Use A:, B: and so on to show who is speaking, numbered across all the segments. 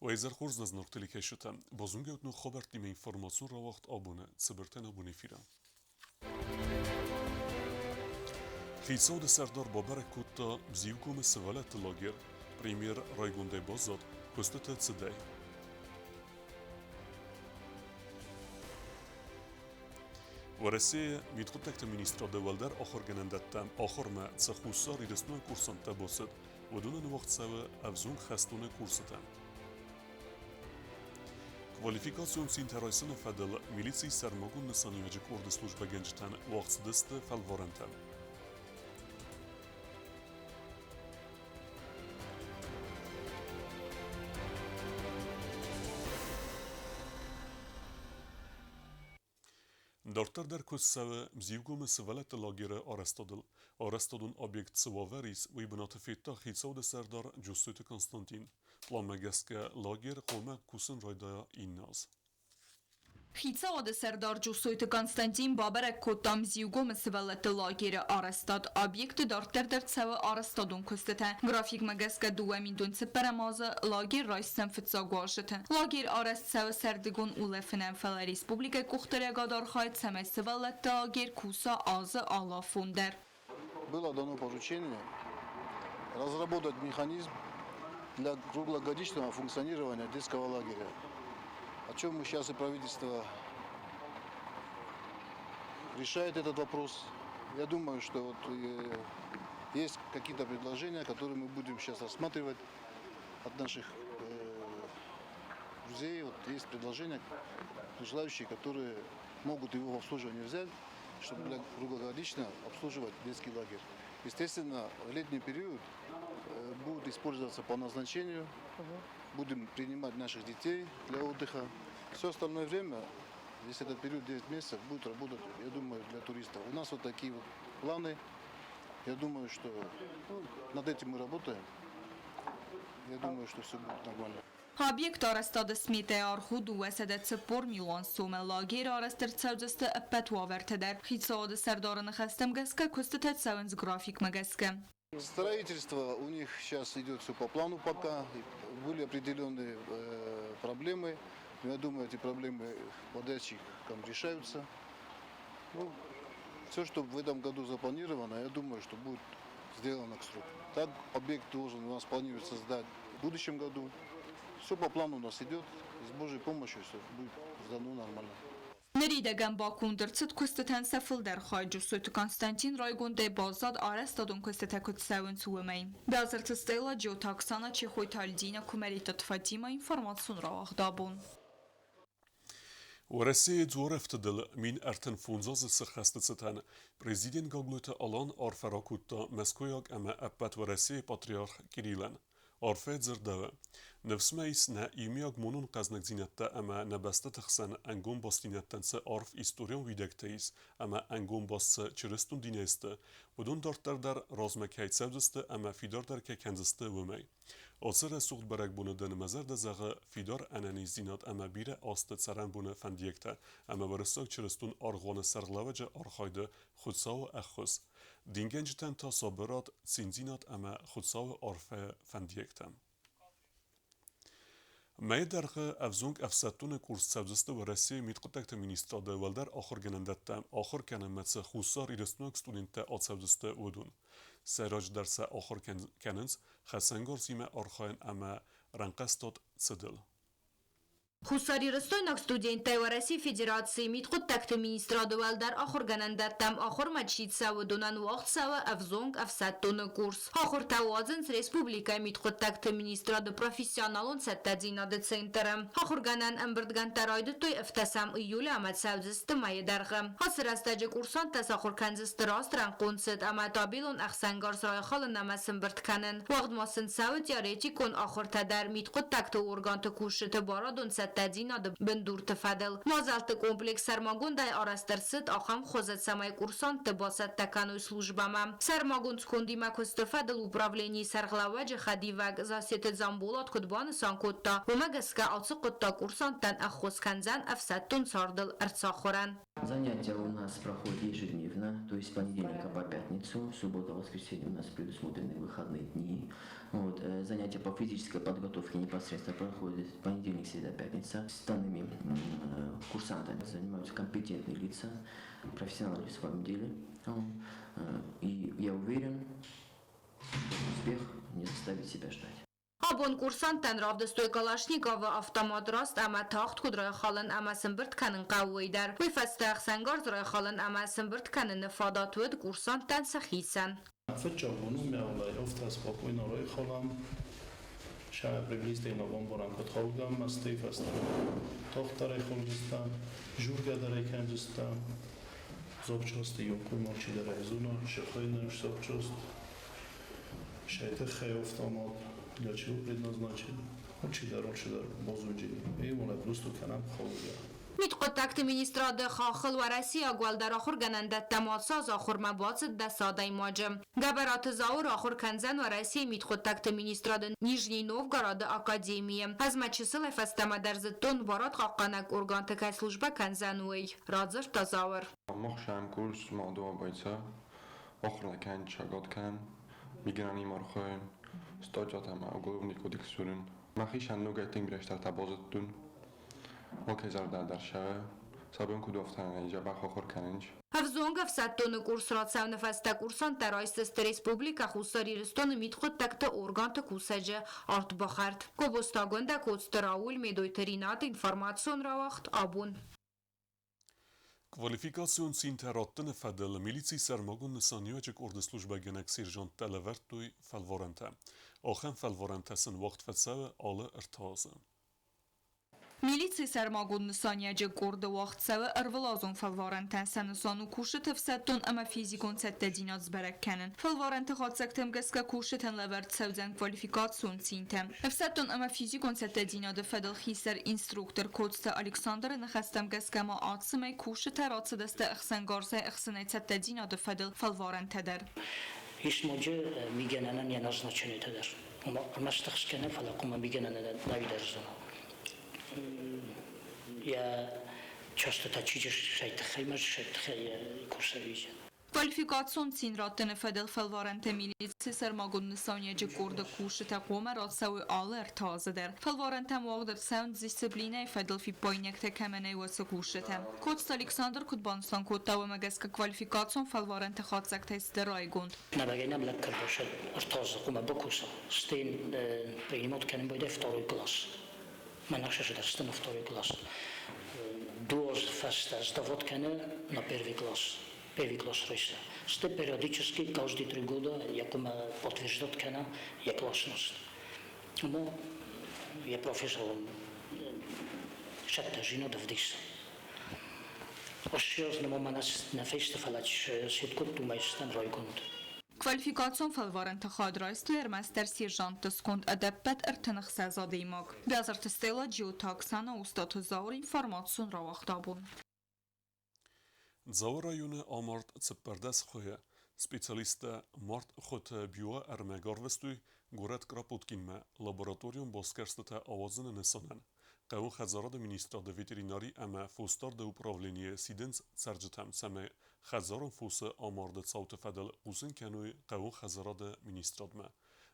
A: Уӕ изӕр хорз нӕ зынаргъ телекӕсджытӕ! Базонгӕ ут ног хабӕрттимӕ информацион рауагъд абоны цыбыртӕн абон эфиры. Хицауады сӕрдар бабӕрӕг кодта Бзиугомы сывӕллӕтты лагерь. Премьер райгондӕй баззад куыстыты цыдӕй. Уӕрӕсейы мидхъуыддӕгты министрады уӕлдӕр ахуыргӕнӕндӕттӕм ахуырмӕ цы Хуссар Ирыстоны курсанттӕ бацыд, уыдонӕн уагъд цӕуы ӕвзонг хӕстоны курсытӕ. Квалификацион цинтӕ райсыны фӕдыл милицийы сӕрмагонд нысаниуӕджы къорды службӕгӕнджытӕн уагъд цыдысты фӕлварӕнтӕ. Дарддӕр дӕр куыст цӕуы Бзиугомы сывӕллӕтты лагеры арӕзтадыл. Арӕзтадон объект цы уавӕр ис, уый бынаты федта хицауады сӕрдар Джуссойты Константин. Пъланмӕ гӕсгӕ лагерь хъуамӕ кусын райдайа иннӕ аз.
B: Хицауады сӕрдар Джусойты Константин бабӕрӕг кодта Мзиугомы сывӕллӕтты лагеры арӕзтад. Объекты дарддӕр дӕр цӕуы арӕзтадон куыстытӕ. Графикмӕ гӕсгӕ 2 000 цыппӕрӕм азы лагерь райсдзӕн фыццаг уазджыты. Лагерь арӕзт цӕуы сӕрдыгон улӕфынӕн, фӕлӕ республикӕйы къухдариӕгад архайы, цӕмӕй сывӕллӕтты лагерь куса азы алы афон дӕр.
C: Было дано поручение разработать механизм для круглогодичного функционирования детского лагеря, о чем мы сейчас и правительство решает этот вопрос. Я думаю, что вот есть какие-то предложения, которые мы будем сейчас рассматривать от наших друзей. Вот есть предложения, желающие, которые могут его в обслуживание взять, чтобы для круглогодично обслуживать детский лагерь. Естественно, в летний период будут использоваться по назначению, будем принимать наших детей для отдыха. Все остальное время, весь этот период 9 месяцев, будет работать, я думаю, для туристов. У нас вот такие вот планы. Я думаю, что ну, над этим мы работаем. Я думаю, что все будет нормально.
B: Объект арӕзтады сметӕйы аргъ у 240 милуан сомы. Лагеры арӕзт ӕрцӕудзысты ӕппӕт уавӕртӕ дӕр. Хицауады сӕрдары ныхӕстӕм гӕсгӕ куыстытӕ цӕуынц графикмӕ гӕсгӕ.
C: Строительство у них сейчас идет все по плану пока. Были определенные проблемы. Но я думаю, эти проблемы подрядчиком решаются. Ну, все, что в этом году запланировано, я думаю, что будет сделано к сроку. Так объект должен у нас планируется сдать в будущем году. Все по плану у нас идет. С Божьей помощью все будет сдано нормально.
B: Ныридӕгӕн баконд ӕрцыд куыстытӕн сӕ фылдӕр хай. Джусойты Константин райгондӕй баззад, арӕзтадон куыстытӕ куыд цӕуынц, уымӕй. Бязырты Стелла, Джиоты Оксана, Чехойты Альдина, Куымӕридты Фатимӕ, информацион рауагъд абон.
A: Уӕрӕсейы дзуарӕфтыдыл 1035 азы сыххӕсты цытӕн президент Гаглойты Алан арфӕ ракодта мӕскуыйаг ӕмӕ ӕппӕт Уӕрӕсейы патриарх Кириллӕн. Арфӕ дзырдӕуы: Ныфс мӕ ис нӕ иумиаг монон хъӕзныгдзинӕдтӕ ӕмӕ нӕ бӕстӕты хсӕн ӕнгом бастдзинӕдтӕн цы арф историон уидӕгтӕ ис ӕмӕ ӕнгом баст цы чырыстон динӕй сты, уыдон дарддӕр дӕр размӕ кӕй цӕудзысты ӕмӕ фидардӕр кӕй кӕндзысты, уымӕй. Ацы рӕсугъд бӕрӕгбоны дын мӕ зӕрдӕ зӕгъы фидар ӕнӕниздзинад ӕмӕ бирӕ азты цӕрӕнбоны фӕндиӕгтӕ ӕмӕ уырыссаг чырыстон аргъуаны сӕргълӕууӕджы архайды Хуыцауы ӕххуыс, дингӕнджытӕн та сабырад, циндзинад ӕмӕ Хуыцауы арфӕйы фӕндиӕгтӕ. Мӕйы дӕргъы ӕвзонг ӕфсӕддоны курс цӕудзысты Уӕрӕсейы мидхъуыддӕгты министрады уӕлдӕр ахуыргӕнӕндӕттӕм ахуыр кӕнынмӕ цы Хуссар Ирыстойнаг студенттӕ ацӕудзысты, уыдон. Сӕйраджыдӕр сӕ ахуыр кӕнынц хӕцӕнгарзимӕ архайын ӕмӕ рӕнхъӕстад цыдыл.
B: Хуссарирыстойнаг студенттӕй Уӕрӕсейы Федерацийы мидхъуыддӕгты министрады уӕлдӕр ахуыргӕнӕндӕттӕм ахуырмӕ чи цӕуы, уыдонӕн уагъд цӕуы ӕвзонг ӕфсӕддоны курс. Ахуыртӕ уадзынц республикӕйы мидхъуыддӕгты министрады профессионалон цӕттӕдзинады центры. Ахуыргӕнӕн ӕмбырдгӕндтӕ райдыдтой ӕвддӕсӕм июлы ӕмӕ цӕудзысты мӕйы дӕргъы. Ацы рӕстӕджы курсанттӕ сахуыр кӕндзысты раст рӕнхъон цыд ӕмӕ табелон ӕхсӕнгарз райхалын ӕмӕ сымбырд кӕнын. Уагъд ма сын цӕуы теоретикон ахуыртӕ дӕр мидхъуыддӕгты органты кусджыты барадон цӕттӕдзинады бындурты фӕдыл. Мадзӕлтты комплекс сӕрмагондӕй арӕзт ӕрцыд ахӕм хуызы, цӕмӕй курсантты бацӕттӕ кӕной службӕмӕ. Сӕрмагонд скондимӕ куысты фӕдыл управленийы сӕргълӕууӕджы хӕдивӕг Зассеты Дзамболат куыд банысан кодта, уымӕ гӕсгӕ ацы хъуыддаг курсанттӕн ӕххуыс кӕндзӕн ӕфсӕддон цардыл ӕрцахуырӕн.
D: Занятия у нас проходят ежедневно, то есть с понедельника по пятницу, суббота, воскресенье у нас предусмотрены выходные дни. Вот, занятия по физической подготовке непосредственно проходят понедельник, среда, пятница. С данными курсантами занимаются компетентные лица, профессионалы в своем деле. И я уверен, успех не заставит себя ждать.
B: Абон курсанттӕн равдыстой Калашниковы автомат раст ӕмӕ тагъд куыд райхалын ӕмӕ сымбырд кӕнын хъӕуы, уый дӕр. Уый фӕстӕ ӕхсӕнгарз райхалын ӕмӕ сымбырд кӕныны фадат уыд курсанттӕн сӕхицӕн.
E: Фыццаг бон у мӕ офтӕ спокойно райхалӕм, сӕ приблизительно бамбарӕм, куыд хъӕугӕ ӕмӕ стӕй фӕстӕмӕ тагъддӕр айхалдзыстӕм, жургӕ дӕр ӕй кӕндзыстӕм. Запчасти иу къуымӕл чидӕр ӕйзона, сӕхӕй запчаст, сӕ тыххӕй автомат для чего предназначен. Алчидӕр, алчидӕр базонджын. Ӕмӕ просто кӕнӕм хъӕугӕ.
B: Мидхъуыддӕгты министрады хаххыл уӕрӕсейаг уӕлдӕр ахуыргӕнӕндӕттӕм ацы аз ахуырмӕ бацыд 10 адӕймаджы. Гӕбӕраты Зауыр ахуыр кӕндзӕн Уӕрӕсейы мидхъуыддӕгты министрады Нижний Новгороды академийы. Ӕз мӕ чысылӕй фӕстӕмӕ дӕр зыдтон, барадхъахъхъӕнӕг органты кӕй службӕ кӕндзӕн, уый, радзырдта Зауыр.
F: Махшам курс молодого бойца, охрана шаготкен, миграни мархоен, статьятама уголовный кодекс сурын. Махишан ногай тынг базыдтон. Окей, зӕрдӕ дӕр сӕ бон куыд уӕфтӕн дзӕбӕх ахуыр кӕнынц.
B: Ӕвзонг ӕфсӕддоны курс рацӕуыны фӕстӕ курсанттӕ райсдзысты Республикӕ Хуссар Ирыстоны мидхъуыддӕгты органты кусӕджы ардбахӕрд. Гобозты Агуындӕ, Коцты Рауль, Медойты Ринат, информацион рауагъд «Абон».
A: Квалификацион цинтӕ раттыны фӕдыл милицийы сӕрмагонд нысаниуӕджы къорды службӕгӕнӕг сержанттӕ лӕвӕрдтой фӕлварӕнтӕ. Ахӕм фӕлварӕнтӕ сын уагъд фӕцӕуы алы 3 азы.
G: Милицийы сӕрмагонд нысаниуӕджы къорды уагъд цӕуы ӕрвылазон фӕлварӕнтӕ. Сӕ нысан у кусджыты ӕфсӕддон ӕмӕ физикон цӕттӕдзинад сбӕрӕг кӕнын. Фӕлварӕнты хатдзӕгтӕм гӕсгӕ кусджытӕн лӕвӕрд цӕудзӕн квалификацион цинтӕ. Ӕфсӕддон ӕмӕ физикон цӕттӕдзинады фӕдыл хистӕр инструктор Коцты Александры ныхӕстӕм гӕсгӕ ма ацы мӕй кусджытӕ рацыдысты ӕхсӕнгарзӕй ӕхсынӕй цӕттӕдзинады фӕдыл фӕлварӕнтӕ дӕр.
H: Ис ноджы мигӕнӕнӕн йӕ назначениетӕ дӕр. Ӕрмӕст ӕхсгӕ нӕ, фӕлӕ хъуамӕ мигӕнӕнӕн давидӕрзона. Я часто тачичеш тыххӕй ма тыххӕй курсавизе.
G: Квалификацион цин раттыны фӕдыл фӕлварӕнтӕ милицийы сӕрмагонд нысаниуӕджы къорды кусджытӕ хъуамӕ рацӕуой алы 3 азы дӕр. Фӕлварӕнтӕм уагъд ӕрцӕуынц дисциплинӕйы фӕдыл фиппаинӕгтӕ кӕмӕн нӕй, уыцы кусджытӕ. Коцты Александр куыд банысан кодта, уымӕ гӕсгӕ квалификацион фӕлварӕнты хатдзӕгтӕй цыдӕр райгонд.
H: Набагайнам лӕггад 3 азы хъуамӕ бакуса, стӕй принимать кӕнын байдайы второй класс. Мӕн ӕхсӕзы на второй класс. 2 азы фӕстӕ сдавать кӕны на первый класс. Первый класс райса. Стӕй периодически каждые 3 года я хъуамӕ подтверждать кӕна йӕ классность. Ӕмӕ йӕ профессорон цӕттӕдзинад ӕвдисы. Ӕссӕдз нымӕ нӕ фесты, фӕлӕ сеткод уымӕй стӕм райгонд.
G: Квалификацион фӕлварӕнты хайад райстой ӕрмӕстдӕр сержантты сконд ӕдӕппӕт 36 адӕймаг. Бязырты Стелла, Джиоты Оксана, Устаты Зауыр, информацион рауагъд «Абон».
A: Дзауы районы амард 14 хуыйы. Специалисттӕ мард хуыты биоӕрмӕг арвыстой горӕт Кропоткинмӕ лабораторион басгӕрстытӕ ауадзыны нысанӕн. Хъӕуы хӕдзарады министрады ветеринари ӕмӕ фосдарды управленийы сидынц цӕрджытӕм, цӕмӕй хӕдзарон фосы амарды цауты фӕдыл хъусын кӕной хъӕуы хӕдзарады министрадмӕ.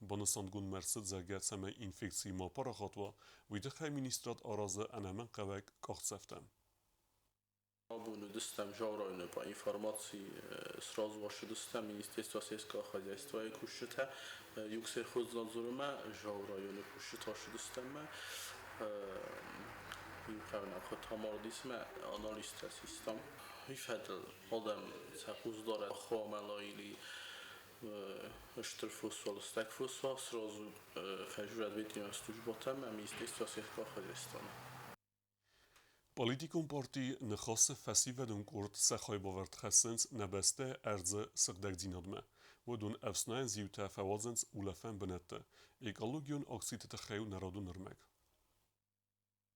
A: Банысангонд ма ӕрцыд, зӕгъгӕ, цӕмӕй инфекци ма парахат уа, уый тыххӕй министрад аразы ӕнӕмӕнгхъӕуӕг къахдзӕфтӕ.
I: Абон уыдыстӕм Дзауы районы по информации сразу ссыдыстӕм Министерство сельского хозяйства-йы кусджытӕ Югсельхознадзормӕ, Дзауы районы кусджытӕ ссыдыстӕм иу хъӕуы хуыта мардисмӕ анализтӕ систам. Уый фӕдыл адӕм сӕ хъус дарӕг хуы или стыр фос уа, лыстӕг фос уа, сразу фӕжурӕд ветеринарон службӕтӕм Министерство сельского хозяйства-мӕ.
A: Политикон парти Ныхасы фӕсивӕдон къорд сӕ хайбавӕрд хӕссынц нӕ бӕстӕйы ӕрдзы сыгъдӕгдзинадмӕ. Уыдон ӕфснайӕн зиутӕ фӕуадзынц улӕфӕн бынӕтты. Экологион акциты тыххӕй у нӕ радон ӕрмӕг.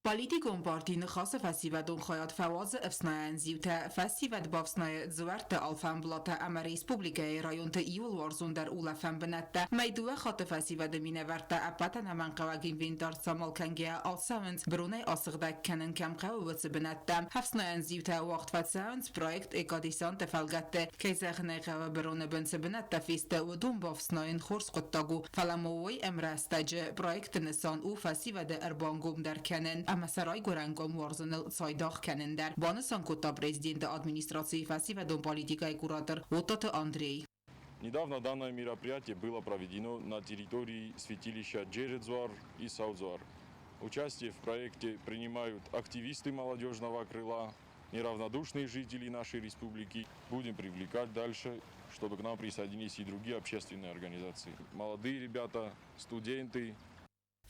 J: Политикон парти Ныхасы фӕсивӕдон хайад фӕуадзы ӕфснайӕн зиутӕ, фӕсивӕд бафснайы дзуӕртты алфӕмблатӕ ӕмӕ республикӕйы районты иууыл уарзондӕр улӕфӕн бынӕттӕ. Мӕй дыууӕ хатты фӕсивӕды минӕвӕрттӕ ӕппӕт ӕнӕмӕнгхъӕуӕг инвентар самал кӕнгӕйӕ ацӕуынц, быронӕй асыгъдӕг кӕнын кӕм хъӕуы, уыцы бынӕттӕм. Ӕфснайӕн зиутӕ уагъд фӕцӕуынц проект Экодесант-ы фӕлгӕтты. Кӕй зӕгъын ӕй хъӕуы, быроны бын цы бынӕттӕ фесты, уыдон бафснайын хорз хъуыддаг у, фӕлӕ ма уый ӕмрӕстӕджы проекты нысан у фӕсивӕды ӕрбангомдӕр кӕнын ӕмӕ сӕ райгуырӕн ком уарзыныл цайдагъ кӕнын дӕр, банысан кодта президенты администрацийы фӕсивӕдон политикӕйы куратор Оттаты Андрей.
K: Недавно данное мероприятие было проведено на территории святилища Джередзуар и Саудзуар. Участие в проекте принимают активисты молодежного крыла, неравнодушные жители нашей республики. Будем привлекать дальше, чтобы к нам присоединились и другие общественные организации. Молодые ребята, студенты.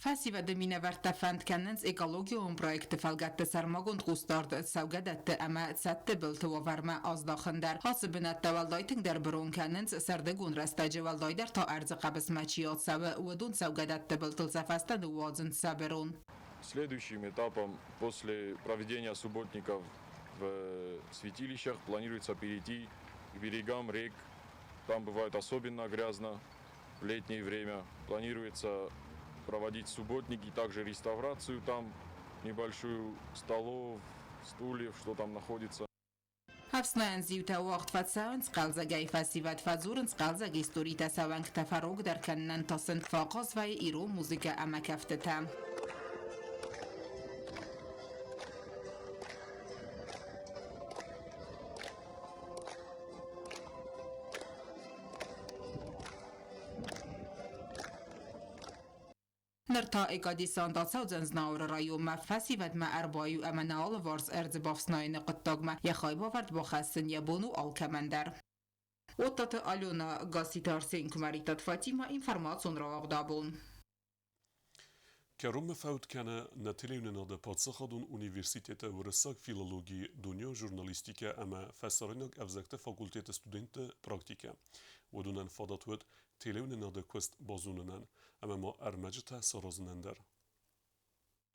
J: Фӕсивӕды минӕвӕрттӕ фӕнд кӕнынц экологион проекты фӕлгӕтты сӕрмагонд хъусдард цӕугӕдӕтты ӕмӕ цӕдты былты уавӕрмӕ аздахын дӕр. Ацы бынӕттӕ уӕлдай тынгдӕр бырон кӕнынц сӕрдыгон рӕстӕджы, уӕлдайдӕр та ӕрдзы хъӕбысмӕ чи ацӕуы, уыдон цӕугӕдӕтты былтыл сӕ фӕстӕ ныууадзынц сӕ бырон.
K: Следующим этапом после проведения субботников в святилищах планируется перейти к берегам рек. Там бывает особенно грязно в летнее время. Планируется проводить субботники, также реставрацию там, небольшую столов, стульев, что там находится.
J: Ӕфснайӕн зиутӕ уагъд фӕцӕуынц хъӕлдзӕгӕй, фӕсивӕд фӕдзурынц хъӕлдзӕг историтӕ, сӕ уӕнгтӕ фӕрогдӕр кӕнынӕн та сын фӕахъаз вӕййы ирон музыкӕ ӕмӕ кӕфтытӕ. Ныр та экодесант ацӕудзӕн Знауыры районмӕ, фӕсивӕдмӕ ӕрбаиу ӕмӕ нӕ алыварс ӕрдзы бафснайыны хъуыддагмӕ йӕ хайбавӕрд бахӕссын йӕ бон у алкӕмӕн дӕр. Оттаты Алена, Гасситы Арсен, Куымӕридтаты Фатимӕ, информацион рауагъд абон.
A: Кӕронмӕ фӕуд кӕны нӕ телеуынынады паддзахадон университеты уырыссаг филологийы дунеон журналистикӕ ӕмӕ фӕсарӕйнаг ӕвзӕгты факультеты студентты практикӕ. Уыдонӕн фадат уыд телеуынынады куыст базонынӕн ӕмӕ ма ӕрмӕджытӕ саразынӕн дӕр.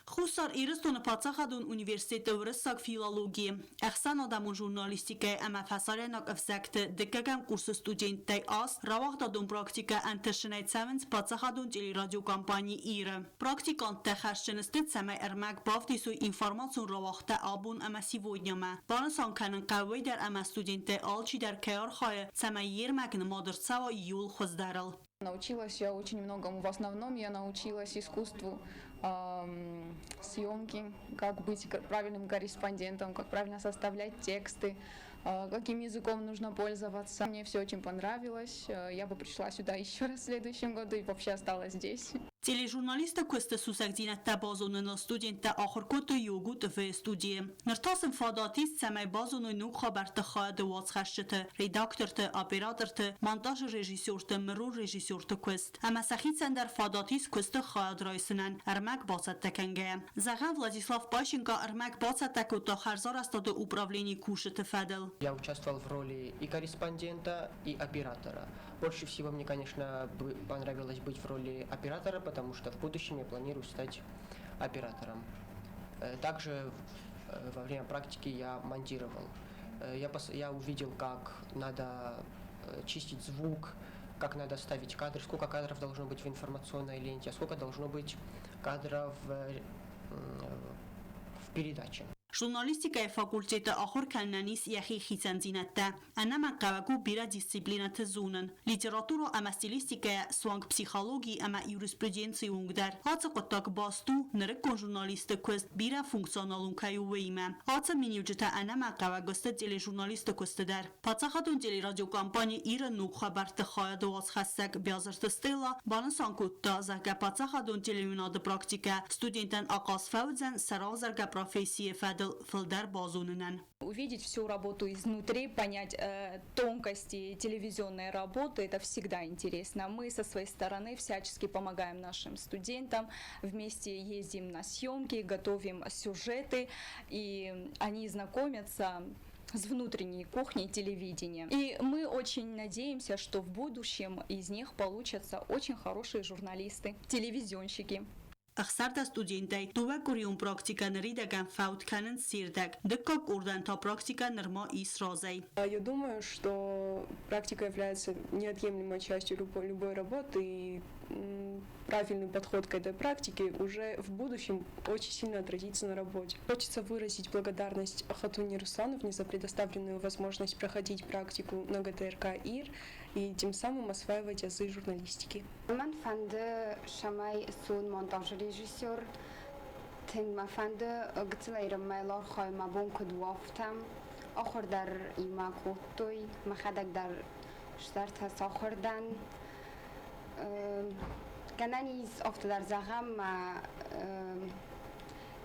L: Хуссар Ирыстоны паддзахадон университеты уырыссаг филологийы, ӕхсӕнадӕмон журналистикӕйы ӕмӕ фӕсарӕйнаг ӕвзӕгты дыккӕгӕм курсы студенттӕй аст рауагъдадон практикӕ ӕнтысынӕй цӕуынц паддзахадон телерадиокомпани «Ир-ы». Практиканттӕ хӕсджын сты, цӕмӕй ӕрмӕг бавдисой информацион рауагъдтӕ абон ӕмӕ сегодня-мӕ. Банысан кӕнын хъӕуы уый дӕр, ӕмӕ студенттӕй алчидӕр кӕй архайы, цӕмӕй йе рмӕг нымад ӕрцӕуа иууыл хуыздӕрыл.
M: Научилась я очень многому. В основном я научилась искусству съемки, как быть правильным корреспондентом, как правильно составлять тексты, каким языком нужно пользоваться. Мне все очень понравилось. Я бы пришла сюда еще раз в следующем году и вообще осталась здесь.
L: Тележурналисты куысты сусӕгдзинӕдтӕ базоныныл студенттӕ ахуыр кодтой Йогу-ТВ студийы. Ныр та сын фадат ис, цӕмӕй базоной ног хабӕртты хайады уацхӕсджыты, редакторты, операторты, монтажы режиссерты, мырон режиссерты куыст. Ӕмӕ сӕхицӕн дӕр фадат ис куысты хайад райсынӕн, ӕрмӕг бацӕттӕ кӕнгӕйӕ. Зӕгъӕм, Владислав Пащенко ӕрмӕг бацӕттӕ кодта хӕрзарӕзтады управленийы кусджыты фӕдыл.
N: Я участвовал в роли и корреспондента, и оператора. Больше всего мне, конечно, понравилось быть в роли оператора, потому что в будущем я планирую стать оператором. Также во время практики я монтировал. Я увидел, как надо чистить звук, как надо ставить кадры, сколько кадров должно быть в информационной ленте, а сколько должно быть кадров в передаче.
L: Журналистикӕйы факультеты ахуыр кӕнынӕн ис йӕхи хицӕндзинӕдтӕ. Ӕнӕмӕнгхъӕуӕг у бирӕ дисциплинӕты зонын. Литературӕ ӕмӕ стилистикӕйӕ суанг психологи ӕмӕ юриспруденцийы онг дӕр. Ацы хъуыддаг баст у, нырыккон журналисты куыст бирӕфункционалон кӕй у, уыимӕ. Ацы миниуджытӕ ӕнӕмӕнгхъӕуӕг сты тележурналисты куысты дӕр. Паддзахадон телерадиокомпани Ир-ы ног хабӕртты хайады уацхӕссӕг Биазырты Стелла банысан кодта, зӕгъгӕ, паддзахадон телеуынады практикӕ студенттӕн ахъаз фӕуыдзӕн сӕ равзаргӕ профессийы фӕдыл фылдӕр базонынӕн.
G: Увидеть всю работу изнутри, понять тонкости телевизионной работы, это всегда интересно. Мы со своей стороны всячески помогаем нашим студентам, вместе ездим на съемки, готовим сюжеты, и они знакомятся с внутренней кухней телевидения. И мы очень надеемся, что в будущем из них получатся очень хорошие журналисты, телевизионщики.
L: 16 студентӕй дыууӕкъуырион практикӕ ныридӕгӕн фӕуд кӕнынц се рдӕг, дыккаг къордӕн та практикӕ нырма ис разӕй.
O: Я думаю, что практика является неотъемлемой частью любой работы, и правильный подход к этой практике уже в будущем очень сильно отразится на работе. Хочется выразить благодарность Хатуне Руслановне за предоставленную возможность проходить практику на ГТРК ИР и тем самым осваивать азы журналистики.
P: Мӕн фӕнды, цӕмӕй суон монтажы режиссер. Тынг мӕ фӕнды гыццылӕй мӕ мӕ бон куыд у, афтӕ. Ахуыр дӕр имӕ кодтой, мӕхӕдӕг дӕр стӕртӕ сахуыр дӕн. Гӕнӕн ис, афтӕ дӕр зӕгъӕм, мӕ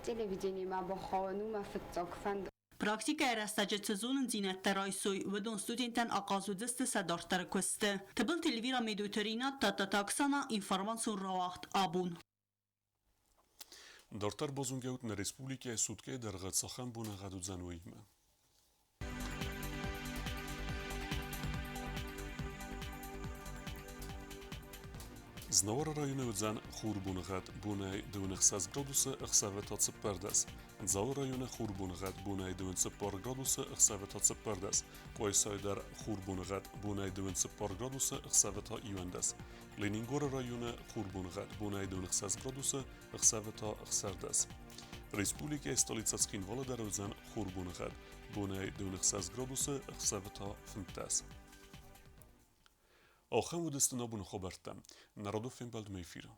P: телевидениемӕ бахауын у мӕ фыццаг фӕнд.
L: Практикӕйы рӕстӕджы цы зонындзинӕдтӕ райсой, уыдон студенттӕн ахъаз уыдзысты сӕ дарддӕры куысты. Тыбылты Эльвира, Медойты Ринат, Тадтаты Оксана, информацион рауагъд «Абон».
A: Дарддӕр базонгӕ ут нӕ республикӕйы суткӕйы дӕргъы цахӕм боныгъӕд уыдзӕн, уыимӕ. Знауыры районы уыдзӕн хур боныгъӕд, бонӕй 26 градусы, ӕхсӕвы та 14. Дзауы районы хур боныгъӕд, бонӕй 24 градусы, ӕхсӕвы та 14. Къуайсайы дӕр хур боныгъӕд, бонӕй 24 градусы, ӕхсӕвы та 11. Ленингоры районы хур боныгъӕд, бонӕй 26 градусы, ӕхсӕвы та 16. Республикӕйы столицӕ Цхинвалы дӕр уыдзӕн хур боныгъӕд, бонӕй 26 градусы, ӕхсӕвы та 15. Ахӕм уыдысты нӕ боны хабӕрттӕ. Народов фембӕлдмӕ эфиры.